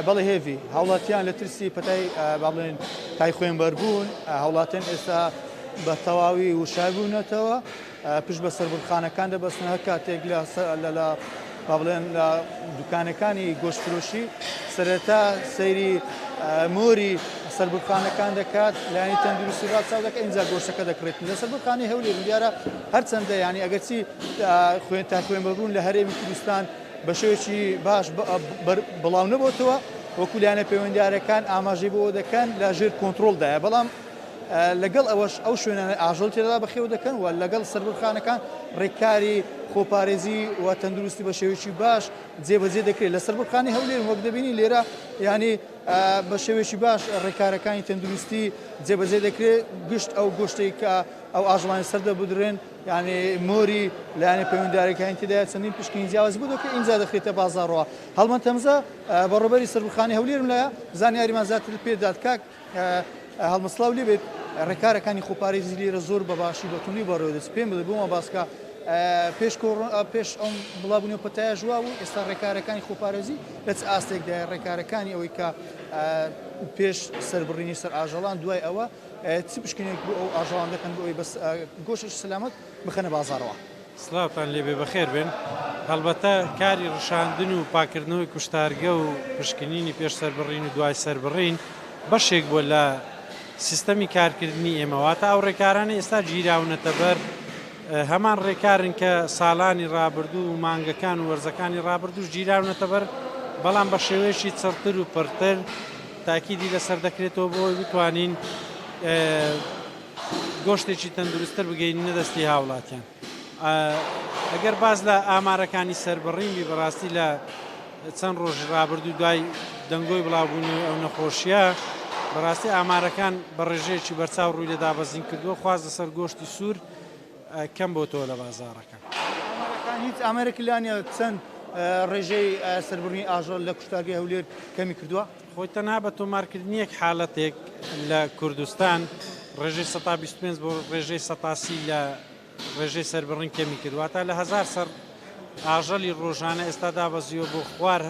بەڵێ هێڤی، هاوڵاتیان لە ترسی پەتای با بڵێن تای خوێنبەربوون، هاوڵاتیان ئێستا بە تەواوی وشار بوونەتەوە، پشت بە سەربڕخانەکان دەبەستن، هەر کاتێک لە لە با بڵێن لە دوکانەکانی گۆشتفرۆشی سەرەتا سەیری مۆری سەربڕخانەکان دەکات، لایەنی تەندروستی ڕاچاو دەکات، ئینجا گۆشتەکە دەکڕێت. لە سەربڕخانەی هەولێر دیارە هەرچەندە یانی ئەگەرچی خوێن تا خوێنبەربوون لە هەرێمی کوردستان بە شێوەیەکی باش بڵاو نەبۆتەوە، وەکو لایەنە پەیوەندیدارەکان ئاماژەی بۆ دەکەن لە ژێر کۆنترۆڵدایە، بەڵام لەگەڵ ئەوەش ئەو شوێنانە ئاژەڵ تێدا بەخێو دەکەن و لەگەڵ سەربڕخانەکان ڕێککاری خۆپارێزی و تەندروستی بە شێوەیەکی باش جێبەجێ دەکرێت. لە سەربڕخانی هەولێر وەک دەبینی لێرە یانی بە شێوەیەکی باش ڕێکارەکانی تەندروستی جێبەجێ دەکرێت، گشت ئەو گۆشتەی کە ئەو ئاژەڵانی سەر دەبدرێن یانی مۆری لایەنە پەیوەندیدارەکانی تێدایە چەندین پشکنین جیاواز بۆ دەکرێت ئینجا دەخرێتە بازاڕەوە. هەڵمەت هەمزە بەڕێوەبەری سەربڕخانەی هەولێرم لایە زانیاریمان زیاتر پێدات. کاک هەڵمەت سڵاو لێ بێت، ڕێکارەکانی خۆپارێزی لێرە زۆر بە باشی بە توندی بەڕێوە دەچێت، پێم بڵێ بۆمان باس کە پێش کۆرۆنا پێش ئەم بڵاوبوونەوە پەتایەش وا بوو، ئێستا ڕێکارەکانی خۆپارێزی لە چ ئاستێکدایە، ڕێکارەکانی ئەوەی کە پێش سەربڕینی سەر ئاژەڵان دوای ئەوە چ پشکنینێک بۆ ئەو ئاژەڵان دەکەن بۆ ئەوەی بەس گۆشتێکی سەلامەت بخەنە بازاڕەوە؟ سڵاوتان لێبێ بەخێر بێن. هەڵبەتە کاری ڕشاندن و پاکردنەوەی کوشتارگە و پشکنینی پێش سەربڕین و دوای سەربڕین بەشێک بووە لە سیستەمی کارکردنی ئێمە، واتە ئەو ڕێکارانەی ئێستا گیراونەتە بەر هەمان ڕێکارن کە ساڵانی ڕابردوو و مانگەکان و وەرزەکانی ڕابردووش گیراونەتە بەر، بەڵام بە شێوەیەکی چڕتر و پڕتر تاکیدی لەسەر دەکرێتەوە بۆ ئەوەی بتوانین گۆشتێکی تەندروستتر بگەینینە دەستی هاوڵاتیان. ئەگەر باس لە ئامارەکانی سەربڕین بی بەڕاستی لە چەند ڕۆژی ڕابردوو دوای دەنگۆی بڵاوبوونەوەی ئەو نەخۆشیە بەڕاستی ئامارەکان بە ڕێژەیەکی بەرچاو ڕووی لە دابەزین کردووە خواست لەسەر گۆشتی سوور کەم بۆتەوە لە بازاڕەکان. ئامارەکان هیچ ئامارێک لا نیە چەند ڕێژەی سەربڕینی ئاژەڵ لە کوشتارگەی هەولێر کەمی کردووە؟ خۆی تەنها بە تۆمارکردنی یەک حالەتێک لە کوردستان ڕێژەی 25% بۆ ڕێژەی 30% لە ڕێژەی سەربڕین کەمی کرد، واتە لە 1000 سەر ئاژەڵی ڕۆژانە ئێستا دابەزیوە بۆ خوار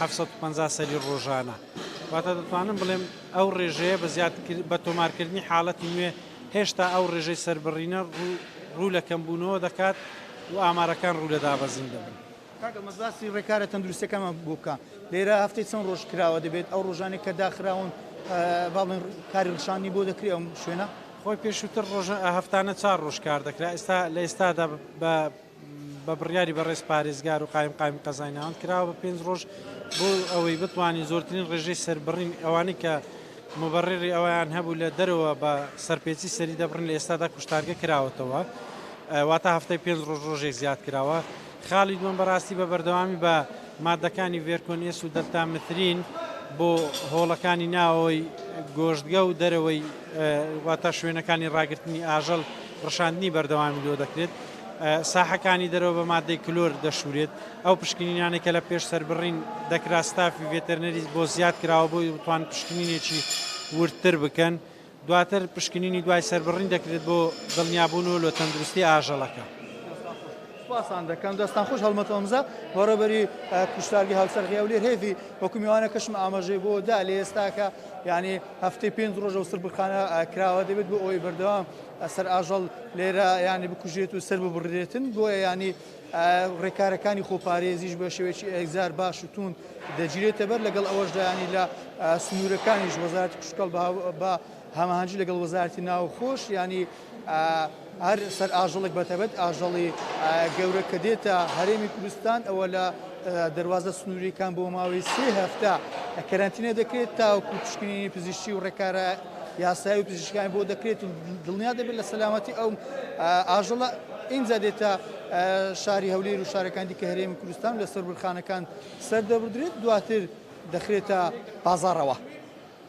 750 سەری ڕۆژانە، واتە دەتوانم بڵێم ئەو ڕێژەیە بە زیاد بە تۆمارکردنی حاڵەتی نوێ هێشتا ئەو ڕێژەی سەربڕینە ڕوو لە کەمبوونەوە دەکات و ئامارەکان ڕوو لە دابەزین دەبن. کاک ئەلمەس باسی ڕێکارە تەندروستیەکانمان بۆ بکە، لێرە هەفتەی چەند ڕۆژ کراوە دەبێت، ئەو ڕۆژانەی کە داخراون با بڵێن کاری ڕشاندنی بۆ دەکرێت ئەم شوێنە؟ خۆی پێشووتر ڕۆژ هەفتانە چار ڕۆژ کار دەکرا، ئێستا لە ئێستادا بە بە بڕیاری بەڕێز پارێزگار و قایمقامی قەزای ناوەند کراوە بە پێنج ڕۆژ بۆ ئەوەی بتوانین زۆرترین ڕێژەی سەربڕین ئەوانەی کە موبەڕیڕی ئەوەیان هەبوو لە دەرەوە بە سەرپێچی سەری دەبڕن لە ئێستادا کوشتارگە کراوەتەوە واتە هەفتەی پێنج ڕۆژ ڕۆژێک زیاد کراوە. خاڵی دووەم بەڕاستی بە بەردەوامی بە ماددەکانی ڤێرکۆن ئێس و دەلتا مترین بۆ هۆڵەکانی ناوەوەی گۆشتگە و دەرەوەی واتە شوێنەکانی ڕاگرتنی ئاژەڵ ڕشاندنی بەردەوامی لۆ دەکرێت. ساحەکانی دەرەوە بە ماددەی کلۆر دەشورێت. ئەو پشکنینانەی کە لە پێش سەربڕین دەکرا ستافی ڤێتەرنەری بۆ زیاد کراوە بۆی بتوان پشکنینێکی وردتر بکەن. دواتر پشکنینی دوای سەربڕین دەکرێت بۆ دڵنیابوونەوە لە تەندروستی ئاژەڵەکە. سوپاستان دەکەم. دەستان خۆش هەڵمەت هەمزە، بەڕێوەبەری کوشتارگەی هاوچەرخی هەولێر. هێڤی وەکو میوانەکەشم ئاماژەی بۆ دا لە ئێستاکە یعنی هەفتەی پێنج ڕۆژە و سەربڕخانە کراوە دەبێت بۆ ئەوەی بەردەوام سەر ئاژەڵ لێرە یانی بکوژێت و سەر ببڕدرێتن، بۆیە یانی ڕێکارەکانی خۆپارێزیش بە شێوەیەکی ئێکجار باش و توند دەگیرێتە بەر، لەگەڵ ئەوەشدا یانی لە سنوورەکانیش وەزارەتی کشتوکاڵ بە هەماهەنگی لەگەڵ وەزارەتی ناوخۆش یانی هەر سەر ئاژەڵێک بەتایبەت ئاژەڵی گەورە کە دێتە هەرێمی کوردستان ئەوە لە دەروازە سنووریەکان بۆ ماوەی سێ هەفتە کەرەنتینە دەکرێت تاوەکو پشکنینی پزیشکی و ڕێکارە یاسایی و پزیشکانی بۆ دەکرێت و دڵنیا دەبێت لە سەلامەتی ئەو ئاژەڵە ئینجا دێتە شاری هەولێر و شارەکانی دیکە هەرێمی کوردستان لە سەربرخانەکان سەردەبردرێت دواتر دەخرێتە بازاڕەوە.